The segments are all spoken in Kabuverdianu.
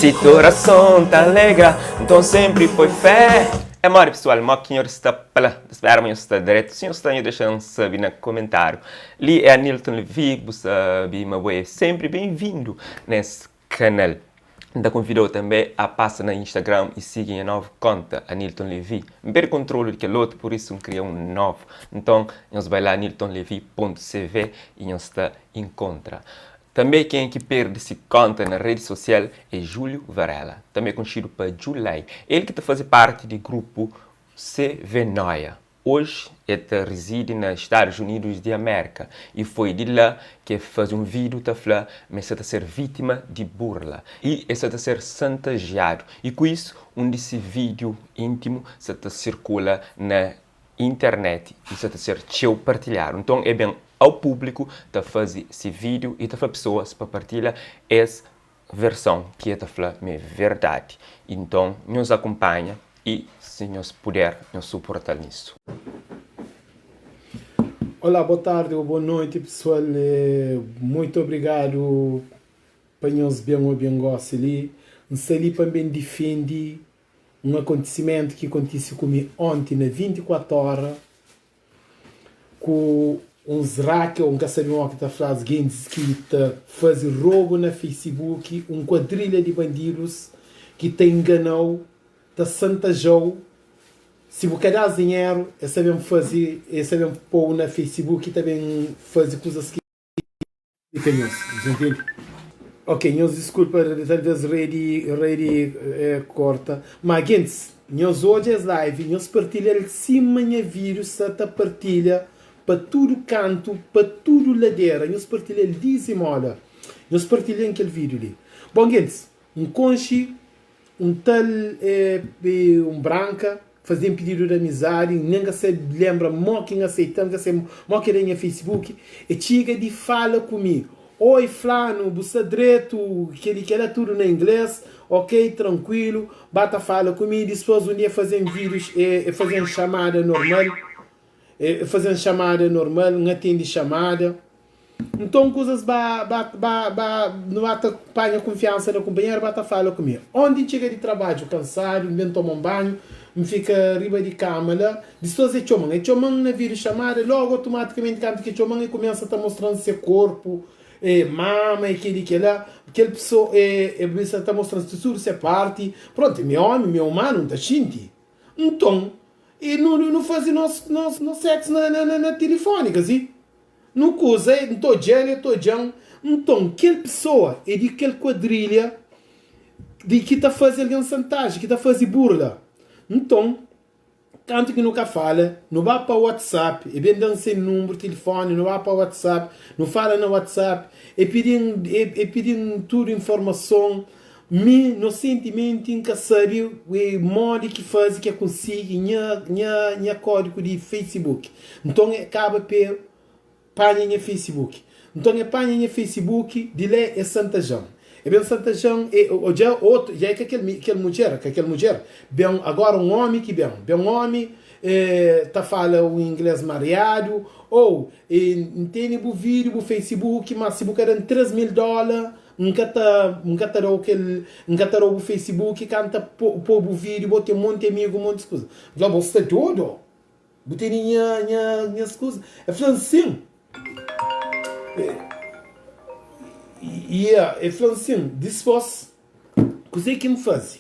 Si korason ta alegra, nton senpri poi fé. É modi pesoal, mo ki nhos sta pa la? Ta spera ma nhos sta dretu. Si nhos sta, nhos dexa-m sabe na komentáriu. Li é Anilton Levy, bu sabe ma bo é senpri ben-vindu nes kanal. N ta konvida-u tanbê a pasa na Instagram i sigi nha novu konta, Anilton Levy. N perde kontrolu di kel otu, pur isu N kria un novu. Nton, nhos bai la aniltonlevy pontu cv i nhos ta inkontra. Tanbê kenha ki perde se konta na redi sosial é Júlio Varela, tanbê konxidu pa Djulai. El ki ta faze parti di grupu CV Noia. Oji el ta rizidi na Stadus Unidus di Amérka i foi di la ki el faze un vídiu ta fla ma el sta ta ser vítima di burla i el sta ta ser santajiadu i ku isu un di se vídiu íntimu sta ta sirkula na internet i sta ta ser txeu partilhadu. Nton el ben au públiku ta faze se vídiu i ta fla pesoas pa partilha es verson ki el ta fla ma é verdadi. Nton nhos akunpanha i si nhos puder nhos suporta-l nisu. Olá, boa tarde ou boa noite pessoal, muito obrigado pa nhos ben obi-m gosi li. N sta li pa N ben difende un akontisimentu ki kontise ku mi onti na 24 ora ku uns rake ou nka sabe mo ki ta flas gentis ki ta faze robo na facebook un kuadrilha di bandidus ki ta enganau ta santajau si bu ka das dinheru es ta ben faze es ta ben pou na facebook ta ben faze kuzas ki Ka nhos, nhos intende? Ok, nhos diskulpa, talvez redi, redi eh, korta. Ma gentis, nhos odja es live, nhos partilha-l sima nha vídiu sa ta partilha pa tudu kantu, pa tudu ladera. Nhos partilha-l dizimola. Nhos partilha-m kel vídiu li. Bon, gentis, N konxe Un tal é un branka faze-m pididu di amizadi, N nen ka sabe lenbra mo ki N aseita-l, N ka sabe mo ki el da nha Facebook. E txiga di fala ku mi, Oi flanu, bu sta dretu? Kel-li kel-la tudu na ingles, ok, trankuilu, ba ta fala ku mi. Dispôs un dia e faze-m vídiu, e faze-m xamada normal, e faze-m xamada normal, N atende xamada. Nton kuzas ba ba ba ba nu ba ta panha kunfiansa na kunpanheru ba ta fala ku mi. Onti N txiga di trabadju kansadu, N ben toma un banhu, N fika riba di kama la, dispôs e txoma-m. E txoma-m na vídiu xamada, logu otumatikamenti kantu ki e txoma-m e kumesa ta mostra-m se korpu, e mama e kel-li kel-la. Kel pesoa e e kumesa ta mostra-m tudu se parti. Prontu, mi é ómi, mi é umanu, N ta xinti. Nton, e nu nu faze nos nos nos séksu na na na tilifoni, ka si? Nu kuza e N ta odja-l e ta odja-m. Nton, kel pesoa é di kel kuadrilha di ki ta faze algen santaji, ki ta faze burla. Nton, kantu ki nu ka fala, nu ba pa WhatsApp, e ben da-m se nunbru tilifoni, nu ba pa WhatsApp, nu fala na WhatsApp, e pidi-m e pidi-m tudu informason. Mi, nosentimenti, N ka sabe modi ki faze ki e konsigi nha nha nha kódigu di Facebook. Nton e kaba pe panha nha Facebook. Nton e panha nha Facebook, di la e santaja-m. E ben santaja-m, e odja otu, dja e ka kel kel mudjer, ka kel mudjer, ben agora un omi ki ben. Ben omi e ta fala un ingles mariadu, ou e N tene bu vídiu, bu Facebook, ma si bu ka da-m 3000 dóla, N ka ta N ka ta dau kel N ka ta dau bu Facebook kanta po po bu vídeo bo ten monti amigo montis kuza N fla bo sta dodo bu tene nha nha nhas kuza El fla-m sin Yeah el fla-m sin Dispos kuzê ki N faze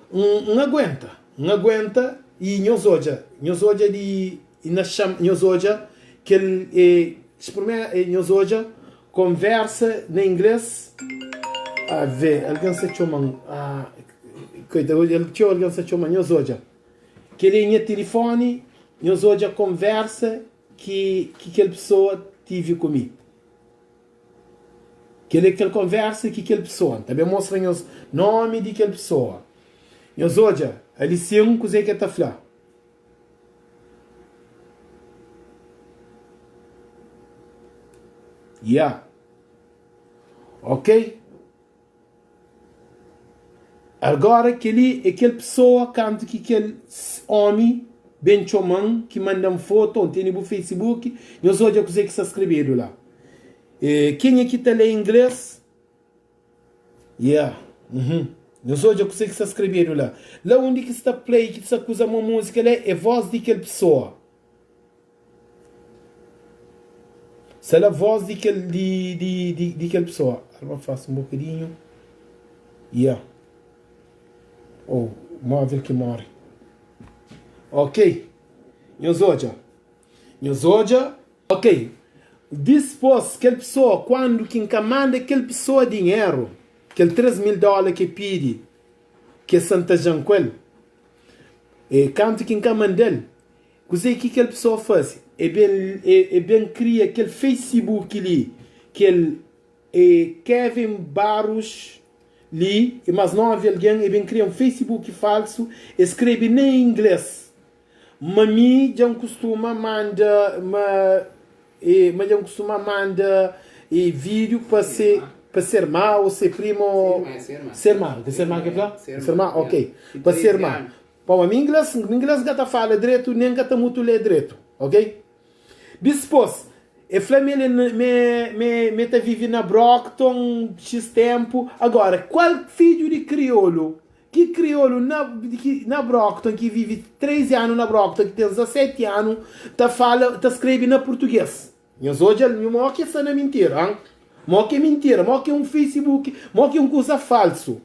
N N aguenta N aguenta i nhos odja nhos odja di na xam nhos odja kel e sprimé nhos odja Konversa na ingles Ave, algen sta txoma-m Ah, koita, txeu algen sta txoma-m Nhos odja, kel-li é nha tilifóni Nhos odja konversa ki ki kel pesoa tive ku mi Kel-li é kel konversa ki kel pesoa N ta ben mostra nhos nómi di kel pesoa Nhos odja, ali sin kuzê ki el ta fla. Yeah. Ok? Agora kel-li é kel pessoa kantu ki kel omi ben txoma-m ki manda-m foto, N tene bu Facebook, nhos odja kuzê ki sta skrebedu la. E, kenha ki ta lé inglês? Yeah. Uhum. Nhos odja kuse ki sta skrebedu la. La undi ki sta play ki sta kuza mo múzika la é voz di kel pesoa. Sta la voz di kel di di di di kel pesoa. Arma fásil un bokadinhu. Yeah. Oh, móvel ki móre. Ok. Nhos odja. Nhos odja. Ok. Dispôs, kel pesoa, kuandu ki N ka manda kel pesoa dinheru, kel 3 mil dóla ki e pidi, ki e santaja-m ku el, e kantu ki N ka manda-l, kuzê ki kel pesoa faze? E ben, e ben kria kel Facebook li, kel e Kevin Barros li, e más 9 algen, e ben kria un Facebook falsu, e skrebe na inglês. Ma mi dja N kustuma manda ma e ma dja N kustuma manda e vídiu pa se pa se irma ô se prima ô Se irma, se irma, ka se irma ke fla? Se Se irma, irma, ok. Ki Pa se 13 irma. anu. Pamodi mi ingles, mi ingles N ka ta fala dretu, nen N ka ta mutu lé dretu, ok? Dispôs, e fla ma el é ma e ma e ma e ta vive na Brockton xis ténpu. Agora, kual fidju di kriolu Ki kriolu na ki na Brockton ki vivi 13 anu na Brockton ki ten 17 anu ta fala ta skrebe na purtuges? Nhos odja-l nhu mo ki sta na mintira han? Mo ki é mintira mo ki é un Facebook mo ki é un kuza falsu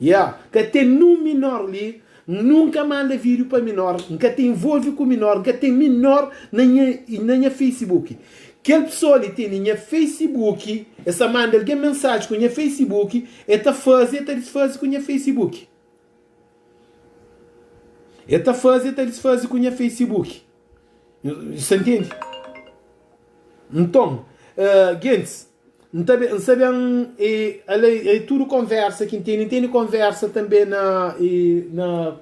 yeah ka ten nun minor li N nunka manda vídiu pa minor N ka ta involve ku minor N ka ten minor na nha na nha Facebook Kel pesoa li tene nha Facebook e sta manda algen mensaji ku nha Facebook E ta faze e ta disfaze ku nha Facebook E ta faze e ta disfaze ku nha Facebook Nhos ta ntende? Nton, gentis, N ta ben, N sta ben e ala e tudu konversa ki N tene. N tene konversa tanbe na e na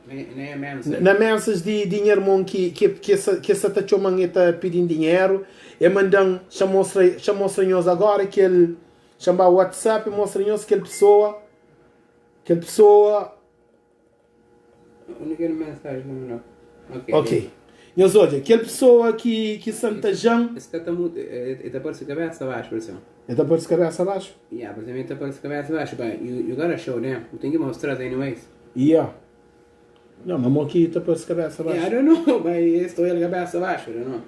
na mensas di di nha ermon ki ki ki ki sa ta txoma-m e ta pidi-m dinheru. E manda-m, xa mostra, xa mostra nhos agora kel Xa-m ba WhatsApp e mostra nhos kel pesoa, kel pesoa. Undi kel mensaji la mandau? Ok. Ok. Nhos odja, kel pesoa ki ki santaja-m. Es ka ta muda, e ta parse kabesa baxu, parse-m. E ta parse kabesa baxu? Yeah, parse-m e ta parse kabesa baxu, but you, you gotta show them. Bu ten ki mostra-s anyways. Yeah. Não, ma mo ki ta parse kabesa baxu? Yeah, I don't know, but es ta odja-l kabesa baxu, I don't know.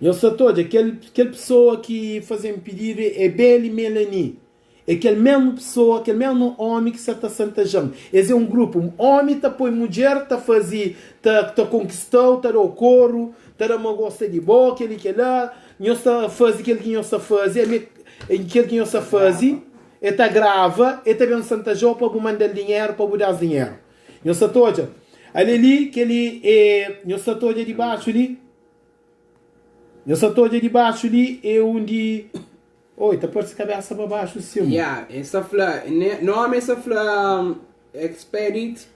Nhos ta ta odja, kel, kel pesoa ki faze-m pididu é Beli Melanie. É kel mesmu pesoa, kel mesmu omi ki sa ta santaja-m. Es é un grupu. Omi ta poi mudjer ta faze, ta, ta konkista-u, ta da-u koru, ta da ma gosta di bo, kel-li, kel-la. Nhos ta faze kel ki nhos ta faze, ami, kel ki nhos ta faze, e ta grava, e ta ben santaja-u pa bu manda-l dinheru, pa bu da-s dinheru. Nhos sa ta odja? Ale li, kel-li é, nhos sa ta odja dibaxu li? Nhos sa ta odja dibaxu li é undi. Oi, ta parse kabesa pa baxu sim. Ya, e sta fla, nomi e sta fla Expedit.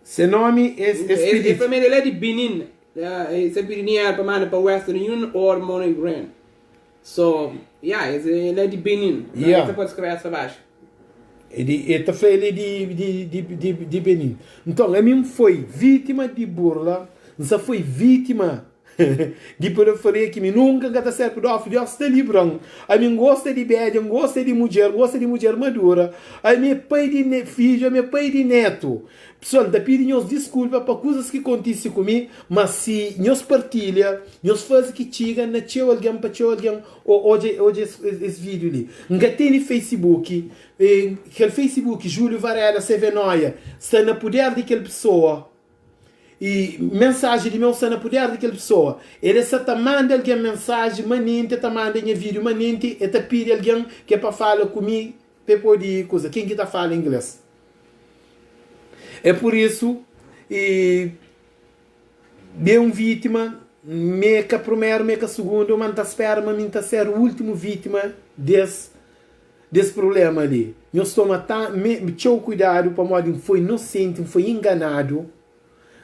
Se nomi é Expedit. E fla ma el é di Benin. E sta pidi dinheru pa manda pa Western Union or MoneyGram. So, ya, el é di Benin. Ya. E ta parse kabesa pa baxu. E ta fla el é di Benin. Nton, ami N foi vítima di burla, N sa foi vítima Di pedofilia ki mi nunka N ka ta ser pedófilu Deus ta libra-m Ami N gosta di bedja N gosta di mudjer N gosta di mudjer madura Ami é pai di fidju Ami é pai di netu Pesoal N ta pidi nhos diskulpa pa kuzas ki kontise ku mi Ma si nhos partilha Nhos faze ki txiga na txeu algen Pa txeu algen odja odja es vídiu li N ka tene Facebook Kel Facebook Júlio Varela CV Noia Sta na puder di kel pesoa I mensaji di meu sta na puder di kel pesoa. El e sa ta manda algen mensaji manenti, e ta manda nha video manenti, e ta pidi algen ke pa fala ku mi pa e podi kuza. Ken ki ta fala ingles? E pur isu i mi e un vitima, mi e ka primeru, mi e ka sugundu, ma N ta spera ma mi N ta ser ultimu vitima des des prublema li. Nhos toma ta me txeu kuidadu pamodi N foi nosenti, N foi inganadu,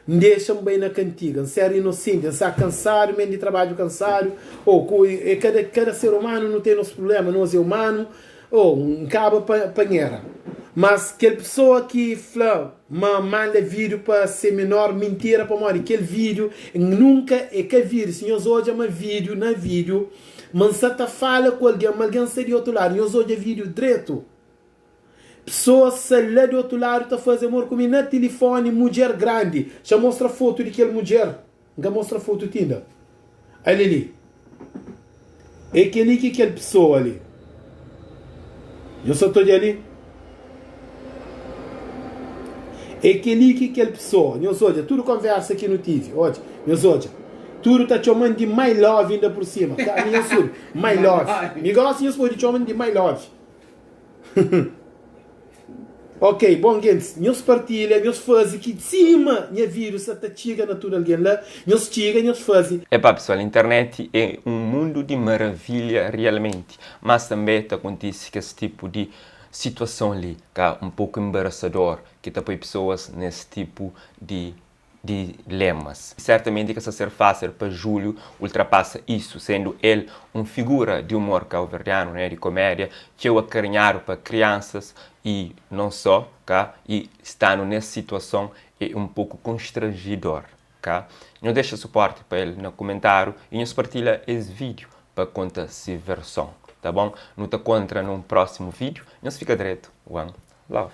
N dexa N bai na kantiga, N ser inosenti, N sta kansadu mesmu di trabadju kansadu, oh ku e kada kada ser umanu nu ten nos prublema, nos é umanu, oh N kaba pa panhera. Mas kel pesoa ki fla ma manda vídiu pa se menor, mintira pamodi kel vídiu nunka e ka vídiu, si nhos odja ma vídiu na vídiu Ma N sa ta fala ku algen, ma algen sta di otu ladu. Nhos odja vídiu dretu. Pessoa sa la di otu ladu ta faze amor ku mi na tilifoni mudjer grandi xa mostra fotu di kel mudjer nka mostra fotu tinda ali li é keli ki kel pessoa li nhos sa ta odja li é keli ki kel pessoa nhos odja tudu konversa ki nu tivi odja nhos odja tudu ta txoman di my love inda por sima ka ami nhos subi my love mi gosi nhos podi txoman di my love. Ok, bon gentis, nhos partilha, nhos faze ki sima nha vídiu sa ta txiga na tudu algen la, nhos txiga, nhos faze. Epá pessoal, internet é um mundo di maravilha realmenti, mas també ta kontise kes tipo di situason li ka um pouco embaraçador ki ta poi pessoas nes tipo di dilemas. Sertamenti ka sta ser fásil pa Júlio ultrapasa isu, sendu el un figura di umor kauverdianu, né, di komédia, txeu akarinhadu pa kriansas y non só, ka, y stanu nes situason é un poku konstrangidor, ka. Nhos dexa suporti pa el na kumentáriu y nhos partilha es vídiu pa konta si verson, ta bon? Nu ta kontra nun prósimu vídiu. Nhos fika dretu. One love.